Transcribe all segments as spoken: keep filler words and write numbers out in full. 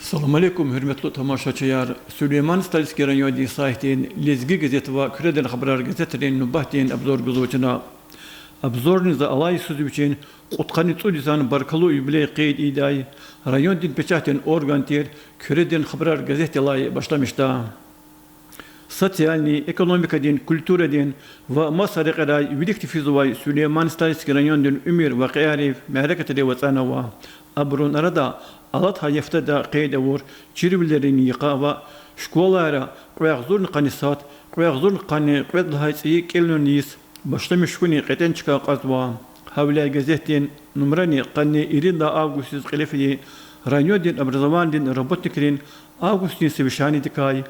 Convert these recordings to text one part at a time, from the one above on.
Салам алейкум, гьуьрметлу тамашачияр! Сулейман-Стальский райондин сайтдин Лезги газет ва Куьредин хабарар газетрин нубатдин обзор гузва чна. Обзорни за алай йисуз вичин кьудкъанни цӀуд йисан баркаллу юбилей къейд ийидай райондин печатдин орган тир Куьредин хабарар газетдилай башламишда. Социальный, экономикадин, культурадин ва маса рекьерай виликди физвай Сулейман-Стальский райондин уьмуьр вакъиайрив, мярекатрив ацӀанва. Абурун арада алатай гьафтеда къейд авур чирвилерин йикъа ва школайра кьве агъзурни къанни сад, кьве агъзурни къанни кьвед лагьай цӀийи кӀелунин йис башламиш хьунин кьетӀен чка кьазва. Гьавиляй газетдин нумрани къанни ирид лагьай августдиз кьиле фейи райондин образованидин работникрин августдин совещанидикай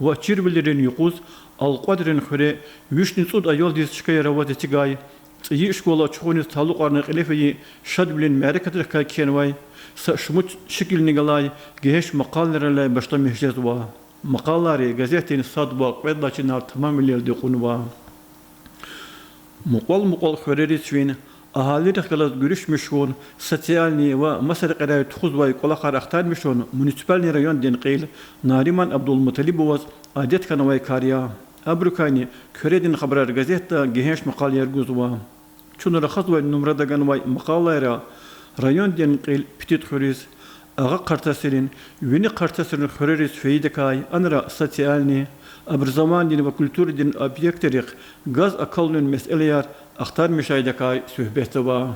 ва чирвилерин юкъуз Алкьвадрин хуьре вишни цӀуд аялдиз чкаяр аваз эцигай цӀийи школа ачухуниз талукьарна кьиле фейи шадвилин мярекатрихъай кхьенвай са шумуд шикилни галай гегьенш макъалайрилай башламиш жезва. Макъалайри газетдин сад ва кьвед лагьай чинар тамамвилелди кьунва. Мукьвал-мукьвал хуьрериз фин, агьалийрихъ галаз гуьруьшмиш хьун, социальный ва маса рекьерай тухузвай кӀвалахар ахтармишун муниципальный райондин кьил Нариман Абдулмуталибоваз адет хьанвай кар я. Абурукайни Куьредин хабарар газетда гегьенш макъалаяр гузва. Чун рахазвай нумрада ганвай макъалайра райондин кьил Питид хуьруьз, Агъа Хъарцасрин, Вини Хъарцасрин хуьрериз фейидакай, анра социальный, образованидин ва культурадин объектрихъ газ акалунин месэлаяр ахтармишайдакай суьгьбетзава.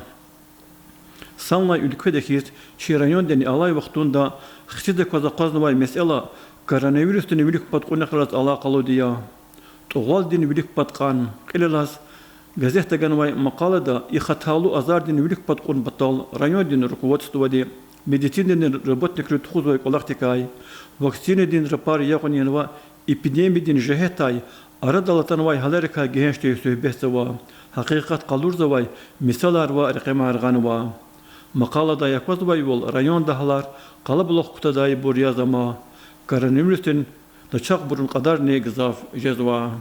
Санлай уьлкведа хьиз, чи райондани алай вахтунда хцидаказ акъвазнавай месэла коронавирусдин вилик пад кьунихъ галаз алакъалуди я. ТӀугъвалдин вилик пад кьун. Кьилелаз газетда ганвай макъалада и хаталу азардин вилик пад кьун патал райондин руководстводи медицинадин работникри тухузвай кӀвалахдикай, вакцинадин рапар ягъунин ва эпидемиядин жигьетдай арадал атанвай гьаларикай гегьеншди суьгьбетзава, гьакъикъат къалурзавай мисалар ва рекьимар гъанва. Макъаладай аквазвайвал, районда гьалар къалабулух кутадайбур яз ама, коронавирусдин начагъбурун кьадарни гзаф жезва.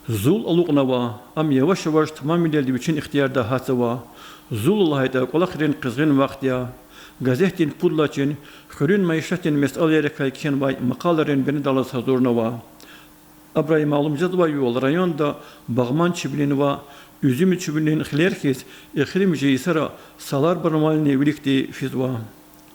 Зул алукьнава, ам яваш-яваш тамамвилелди вичин ихтиярдай гьатзава. Зул лагьайтӀа кӀвалахрин къизгъин вахт я. Газетдин пудлачин, хуьруьн майишатдин месэлайрикай кхьенвай макъалайрин бинедаллаз гьазурнава. Абурай малум жезвайвал, районда багъманчивилин ва уьзуьмчивилин хилер хьиз, эхиримжи йисара саларбурувални виликди физва.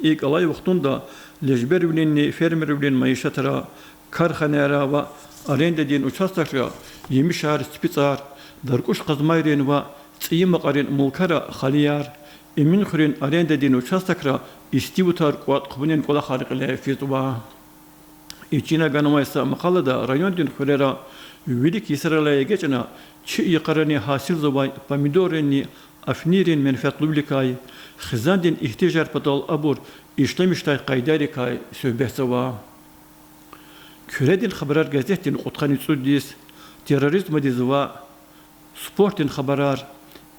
ИкӀ алай вахтунда лежбервилинни фермервилин майишатра, карханайра ва арендадин участокра емишар, ципицӀар, даркӀуш-къазмайрин ва цӀийи макьарин мулкара халияр, Эминхуьруьн арендадин участокра истивутар кӀватӀ хъувунин кӀвалахар кьиле физва. И чина ганвай са макъалада райондин хуьрера вилик йисарилай эгечӀна чи йикъарани гьасилзавай помидорринни афнийрин менфятлувиликай, хизандин игьтияжар патал абур ишлемишдай къайдайрикай суьгьбетзава. Куьредин хабарар газетдин кьудкъанни цӀуд йис, терроризмдиз ваъ, спортдин хабарар,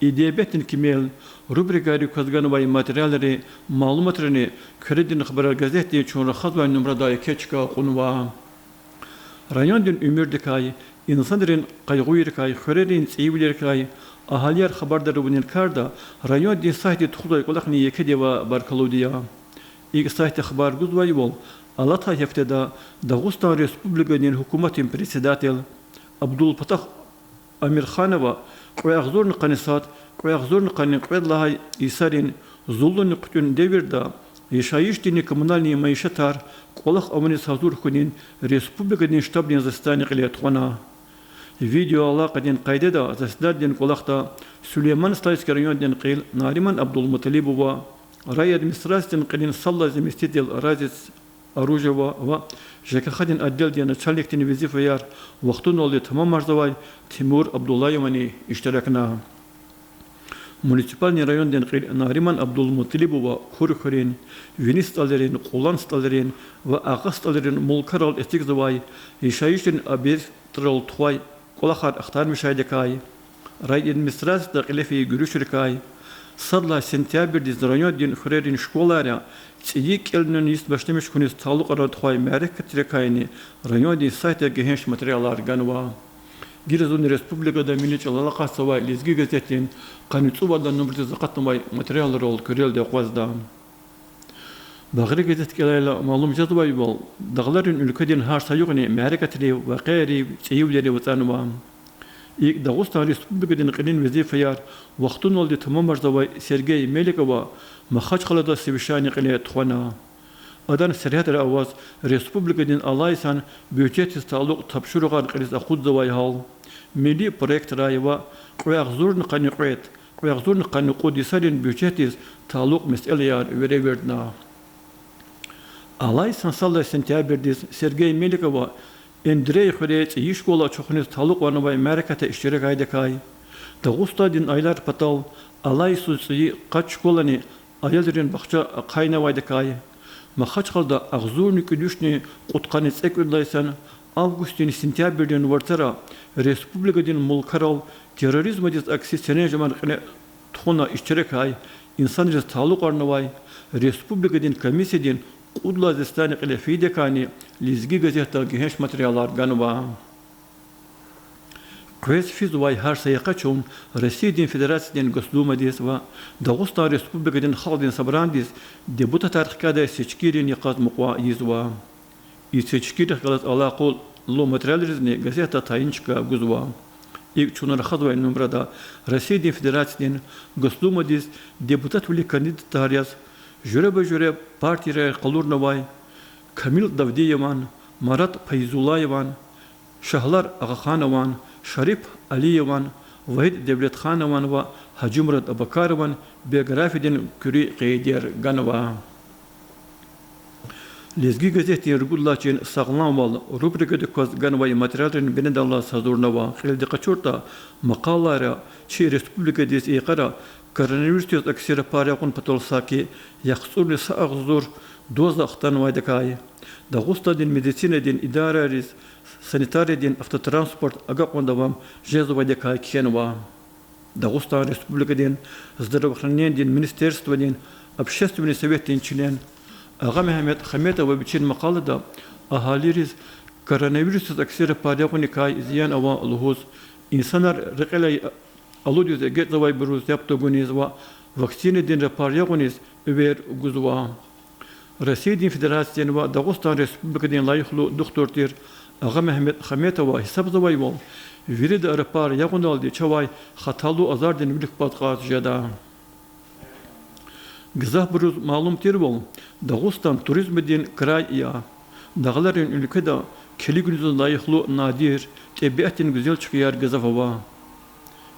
идиябетдин кимел рубрикайрик кваз ганвай материалри, малуматрини Куьредин хабарар газетдин чун рахазвай нумрадай еке чка кьунва. Райондин уьмуьрдикай, инсанрин къайгъуйрикай, хуьрерин цӀийивилерикай агьалияр хабардар авунин карда райондин сайтди тухузвай кӀвалахни екеди ва баркаллуди я. ИкӀ, сайтда хабар гузвайвал, алатай гьафтеда Дагъустан Республикадин гьукуматдин председатель Абдулпатах Амирханова кьве агъзурни къанни сад, кьве агъзурни къанни кьвед лагьай йисарин зулунни хъуьтӀуьн девирда яшайишдинни коммунальный майишатар кӀвалах авуниз гьазур хьунин республикадин штабдин заседание кьиле тухвана. Видеоалакъадин къайдада заседанидин кӀвалахда Сулейман-Стальский райондин кьил Нариман Абдулмуталибова, райадминистрациядин кьилин сад лагьай заместитель Разиз Оружева ва ЖКХ-дин отделдин начальникдин везифаяр вахтуналди тамамарзавай Тимур Абдуллаевани иштиракна. Муниципальный райондин кьил Нариман Абдулмуталибова Кур хуьруьн, Вини СтӀалрин, Кьулан СтӀалрин ва Агъа СтӀалрин мулкарал эцигзавай яшайишдин объектрал тухвай кӀвалахар ахтармишайдакай, райадминистрацияда кьиле фейи гуьруьшрикай, сад лагьай сентябрдиз райондин хуьрерин школайра цӀийи кӀелунин йис башламиш хьуниз талукьарна тухвай мярекатрикайни райондин сайтда гегьенш материалар ганва. Гила зун республикада милли чӀалал акъатзавай Лезги газетдин къанни цӀувад лагьай нумрадиз акъатнавай материалрал куьрелди акъвазда. Багъри газет кӀелайла малум жезвайвал, дагъларин уьлкведин гьар са югъни мярекатрив, вакъиайрив, цӀийивилерив ацӀанва. ИкӀ, Дагъустан Республикадин кьилин везифаяр вахтуналди тамамарзавай Сергей Меликова Махачкъалада совещание кьиле тухвана. Адан сергьятра аваз республикадин алайсан бюджетдиз талукь тапшуругъар кьилиз акъудзавай гьал, милли проектрай ва кьве агъзурни къанни кьвед, кьве агъзурни къанни кьуд йисарин бюджетдиз талукь месэлаяр веревирдна. Алай сан сад лагьай сентябрдиз Сергей Меликова Эндрей хуьре цӀийи школа ачухуниз талукьарнавай мярекатда иштиракайдакай, Дагъустандин аялар патал алай йисуз цӀийи къад школани аялрин бахча ахъайнавайдакай, Махачкъалада агъзурни кӀуьд вишни кьудкъанни цӀекӀуьд лагьай йисан августдин, сентябрдин варцара республикадин мулкарал терроризмдиз акси серенжемар кьиле тухуна иштиракай инсанриз талукьарнавай республикадин комиссиядин кьуд лагьай заседание кьиле фейидакайни Лезги газетда гегьенш материалар ганва. Къвез физвай гьар са йикъа чун Россиядин Федерациядин Госдумадиз ва Дагъустан Республикадин Халкьдин Собранидиз депутатар хкядай сечкийрин йикъаз мукьва ийизва. И сечкийрихъ галаз алакъалу материалризни газетда тайин чка гузва. ИкӀ, чун рахазвай нумрада Россиядин Федерациядин Госдумадиз депутатвилин кандидатар яз жуьреба-жуьре партияр къалурнавай Камил Давдиеван, Марат Пайзуллаеван, Шагьлар Агъаханован, Шарип Алиеван, Вагьид Девлетханован ва Гьажимурад Абакарован биографиядин куьруь къейдер ганва. Лезги газетдин ругуд лагьай чин Сагъламвал рубрикада кваз ганвай материалрин бинедаллаз гьазурнава. Кьилди къачуртӀа, макъалайра чи республикадиз и йикъара коронавирусдиз акси рапар ягъун патал саки яхцӀурни са агъзур доза хтанвайдакай, Дагъустандин медицинадин идарайриз санитариядин автотранспорт агакьун давам жезвайдакай кхьенва. Дагъустан Республикадин здравоохранениедин министерстводин общественный советдин член Агъамегьамед Хаметова вичин макъалада агьалийриз коронавирусдиз акси рапар ягъуникай зиян ава лугьуз, инсанар рекьелай алудиз эгечӀзавайбуруз яб тагуниз ва вакцинадин рапар ягъуниз эвер гузва. Россиядин Федерациядин ва Дагъустан Республикадин лайихлу духтур тир Агъамегьамед Хаметова гьисабзавайвал, вирида рапар ягъуналди чавай хаталу азардин вилик пад кьаз жеда. Гзафбуруз малум тирвал, Дагъустан туризмдин край я. Дагъларин уьлкведа килигуниз лайихлу надир тӀебиатдин гуьзел чкаяр гзаф ава.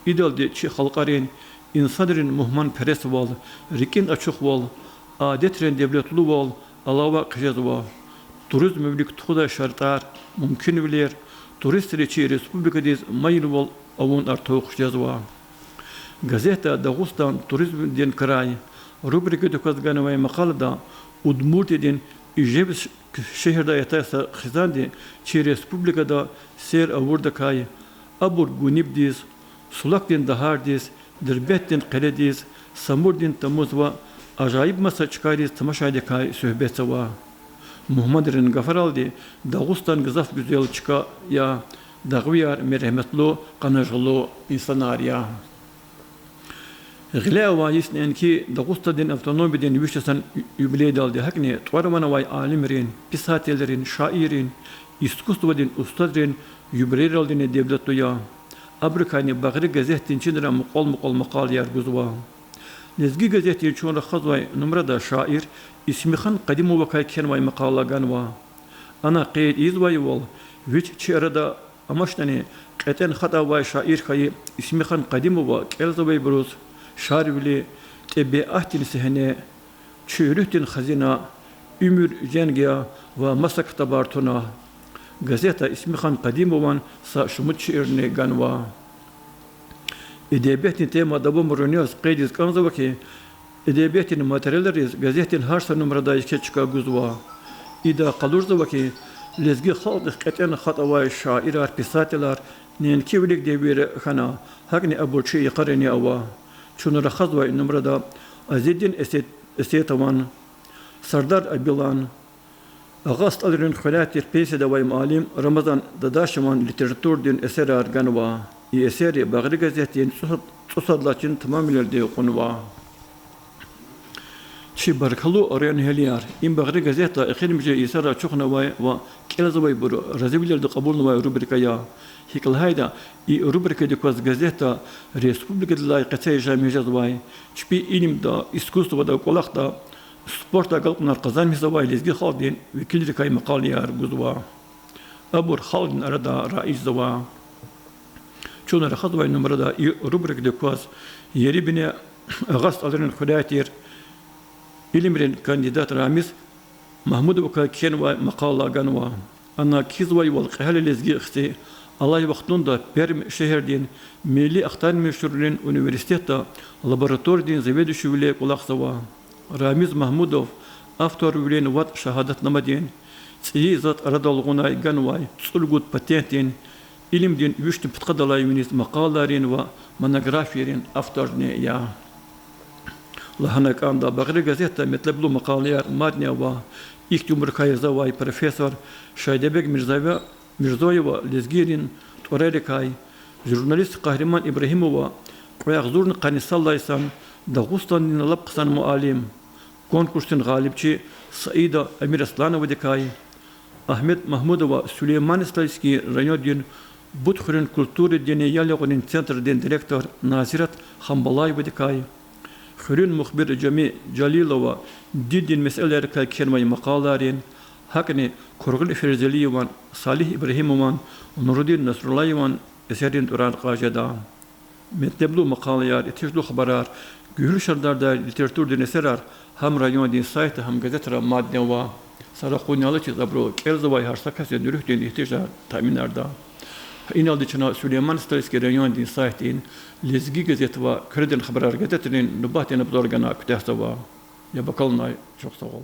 Идалди чи халкьарин, инсанрин мугьманпересвал, рикӀин ачухвал, адетрин девлетлувал алава хъжезва. Туризмвилик тухудай шартӀар, мумкинвилер туристри чи республикадиз майилвал авун артух жезва. Газетда Дагъустан туризмдин край рубрикада кваз ганвай макъалада Удмуртиядин Ижевск шегьердай атай са хизанди чи республикада сейр авурдакай, абур гунибдиз, Сулакдин дагьардиз, Дербентдин къеледиз, Самурдин тамуз ва ажайиб маса чкайриз тамашайдакай суьгьбетзава. Мугьманрин гафаралди, Дагъустан гзаф гуьзел чка я, дагъвияр мергьяметлу, къанажагълу инсанар я. Гъиле авай йис неинки Дагъустандин автономиядин виш йисан юбилейдалди, гьакӀни тӀвар-ван авай алимрин, писателрин, шаиррин, искусстводин устадрин юбилейралдини девлетлу я. Абурукайни Багъри газетдин чинра мукьвал-мукьвал макъалаяр гузва. Лезги газетдин чун рахазвай нумрада шаир Исмихан Къадимовакай кхьенвай макъала ганва. Ана къейд ийизвайвал, вич чи арада амачтӀани, кьетӀен хатӀ авай шаир хьайи Исмихан Къадимова кӀелзавайбуруз Шарвили, ТӀебиатдин сегьне, Чи руьгьдин хазина, Уьмуьр женг я ва маса ктабар туна. Газетда Исмихан Къадимован са шумуд шиирни ганва. Эдебиятдин тема давамарун яз къейдиз кӀанзава хьи, эдебиятдин материалриз газетдин гьар са нумрадай еке чка гузва. Ида къалурзава хьи, лезги халкьдихъ кьетӀен хатӀ авай шаирар, писателар неинки вилик девирра хьана, гьакӀни абур чи йикъарани ава. Чун рахазвай нумрада Азеддин Эсет-, Эсетован, Сардар Абилан, Агъа СтӀалрин хуьряй тир пенсияда авай муаллим Рамазан Дадашеван литературадин эсерар ганва. И эсерри Багъри газетдин цӀусад-, цӀусад лагьай чин тамамвилелди кьунва. Чи баркаллу район эгьлияр, им Багъри газетда эхиримжи йисара ачухнавай ва кӀелзавайбуру разивилелди кьабулнавай рубрика я. ГьикӀ лагьайтӀа, и рубрикадик кваз газетда республикадилай къецяй жемят жезвай, чпи илимда, искусствода, кӀвалахда, спортда агалкьунар къазанмишзавай лезги халкьдин векилрикай макъалаяр гузва. Абур халкьдин арада раижзава. Чун рахазвай нумрада и рубрикадик кваз Ерибине Агъа СтӀалрин хуьряй тир, илимрин кандидат Рамиз Магьмудовакай кхьенвай макъала ганва. Ана кхьизвайвал, кьегьал лезги хци алай вахтунда Пермь шегьердин Милли ахтармишунрин университетда лабораториядин заведующийвиле кӀвалахзава. Рамиз Магьмудов авторвилин вад шагьадатнамадин, цӀийи затӀ арадал гъунай ганвай цӀуругуд патентдин, илимдин вишни пудкъадалай виниз макъалайрин ва монографийрин авторни я. Лагьана кӀанда, Багъри газетда метлеблу макъалаяр мадни ава. Ихьтин умрукай язавай профессор Шайдабег Мирзоева, Мирзоева лезгийрин тӀварарикай, журналист Къагьриман Ибрагьимова кьве агъзурни къанни сад лагьай йисан Дагъустандин лап хъсан муаллим, конкурсдин гъалибчи Саида Амираслановадикай, Агьмед Магьмудова Сулейман-Стальский райондин Бут хуьруьн культурадинни ял ягъунин центрдин директор Назират Хамбалаевадикай, хуьруьн мухбир Жами Жалилова диндин месэлайрикай кхьенвай макъалайрин, гьакӀни Кургъули Ферзелиеван, Салигь Ибрагьимован, Нурудин Насруллаеван эсеррин тӀварар кьаз жеда. Метлеблу макъалаяр, итижлу хабарар, гуьгьуьл шардардайрин литературадин эсерар гьам райондин сайтда, гьам газетра мадни ава. Са ракъурни алачиз абуру кӀелзавай гьар са касдин руьгьдин игьтияжар таъминарда. Гьа иналди чна Сулейман-Стальский райондин сайтдин Лезги газет ва Куьредин хабарар газетрин нубатдин обзор гана куьтягьзава. Яб акалунай чухсагъул.